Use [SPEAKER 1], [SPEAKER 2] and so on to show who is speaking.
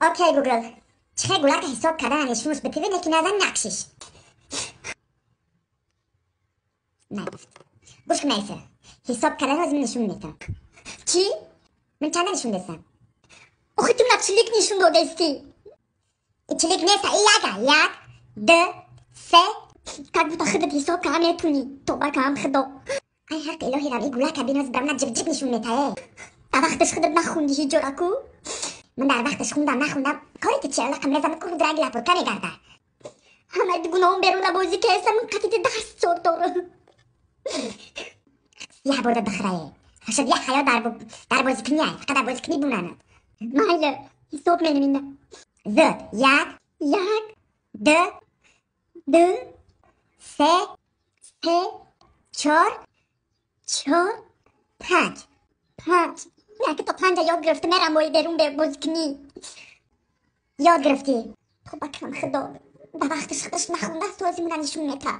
[SPEAKER 1] Окей, Гугл, чихе гулака ҳисоб кардан нишунаш битиви, неки назан нақшиш. Нагуфт. Гӯш кун, Айса. Ҳисоб кардан ҳозир ман нишун метам.
[SPEAKER 2] Чӣ?
[SPEAKER 1] Ман чанда нишун дестам?
[SPEAKER 2] Охи, ту на чилик нишун додести.
[SPEAKER 1] И чилик неста, и яка. Як, ду, се.
[SPEAKER 2] Как будто худат ҳисоб карда метунӣ. Тоба кам, худо.
[SPEAKER 1] Ай ҳаққи илоҳи рам, и гулака биноз барна ҷиб-ҷиб нишун метае.
[SPEAKER 2] Дар вақташ худат нахунди ҳиҷораку?
[SPEAKER 1] Ман дар вақташ хундам, нахундам, кори ту чи? Аллақам резам, ку драги лапурка мегарда.
[SPEAKER 2] Ҳамаи дугуноҳом беруна бозӣ кесам, қатити дарс зор дорам.
[SPEAKER 1] Я борда бихӯрае. Шуд як ҳаё дар бозикунӣ, фақат дар бозикунӣ бунанад.
[SPEAKER 2] Майли, ҳисоб менем ина.
[SPEAKER 1] Зуд. Як,
[SPEAKER 2] як,
[SPEAKER 1] ду,
[SPEAKER 2] ду,
[SPEAKER 1] се,
[SPEAKER 2] се,
[SPEAKER 1] чор,
[SPEAKER 2] чор,
[SPEAKER 1] панҷ.
[SPEAKER 2] Панҷ. Яке то панҷа ёд гирифта мерам мои берун бозикунӣ.
[SPEAKER 1] Ёд гирифтӣ.
[SPEAKER 2] Тоба кам, худо. Ба вақташ худаш нахондааст, ҳозир мана нишун мета.